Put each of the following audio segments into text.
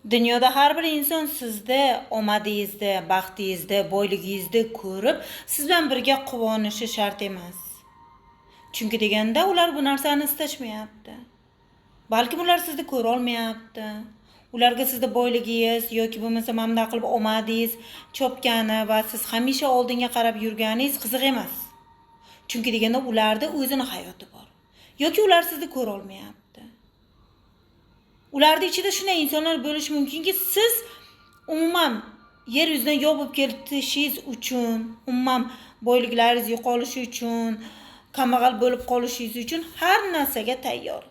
Dunyoda har bir inson sizni omadingizni, baxtingizni, boyligingizni ko'rib, siz bilan birga quvonishi shart emas. Chunki deganda ular bu narsani istashmayapti. Balkim ular sizni ko'ra olmayapti. Ularga sizni boyligingiz yoki bo'lmasa mana bunday qilib omadingiz chopgani va siz hamisha oldinga qarab yurganingiz qiziq emas. Chunki deganda ularda o'zini hayoti bor. Yoki ular sizni ko'ra olmayapti. Ularning ichida shunday insonlar bo'lishi mumkinki, siz umuman yer yuzidan yo'q bo'lib ketishingiz uchun, umuman boyliklaringiz yo'qolishi uchun, kambag'al bo'lib qolishingiz uchun har narsaga tayyor.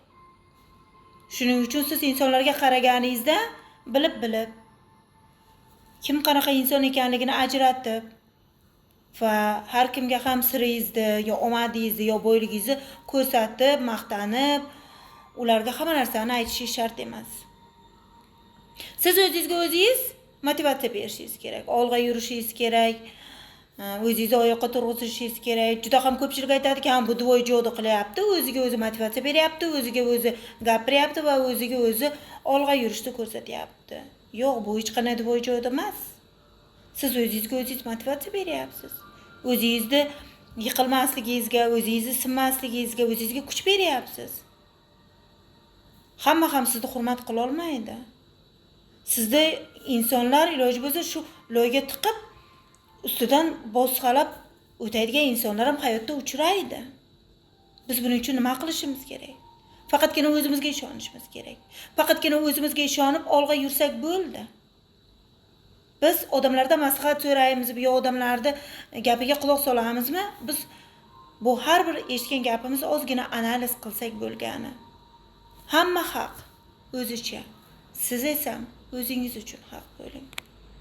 Shuning uchun siz insonlarga qaraganingizda bilib-bilib kim qanaqa inson ekanligini ajratib va har kimga ham siringizni yo omadingizni yo boyligingizni ko'rsatib, maqtanib, ularga hamma narsani aytishingiz shart emas. Siz o'zingizga o'zingiz motivatsiya berishingiz kerak, olg'a yurishingiz kerak, o'zingizni oyoqqa turg'izishingiz kerak. Juda ham ko'pchilik aytadiki, ha, bu двойной jodu qilyapti, o'ziga o'zi motivatsiya beryapti, o'ziga o'zi gapiryapti va o'ziga o'zi olg'a yurishni ko'rsatyapti. Yo'q, bu hech qanday двойной jodu emas. Siz o'zingizga o'zingiz motivatsiya beryapsiz. O'zingizni yiqilmasligingizga, o'zingizni sinmasligingizga, o'zingizga kuch beryapsiz. Hamma ham sizni hurmat qila olmaydi. Sizni insonlar iloji bo'lsa shu loyga tiqib, ustidan bosqalab o'tadigan insonlar ham hayotda uchraydi. Biz buning uchun nima qilishimiz kerak? Faqatgina o'zimizga ishonishimiz kerak. Faqatgina o'zimizga ishonib olg'a yursak bo'ldi. Biz odamlardan maslahat so'raymizmi yo odamlarni gapiga quloq solamizmi? Biz bu har bir eshitgan gapimizni ozgina analiz qilsak bo'lgani. Hamma haq o'zicha. Siz esa o'zingiz uchun haq bo'ling.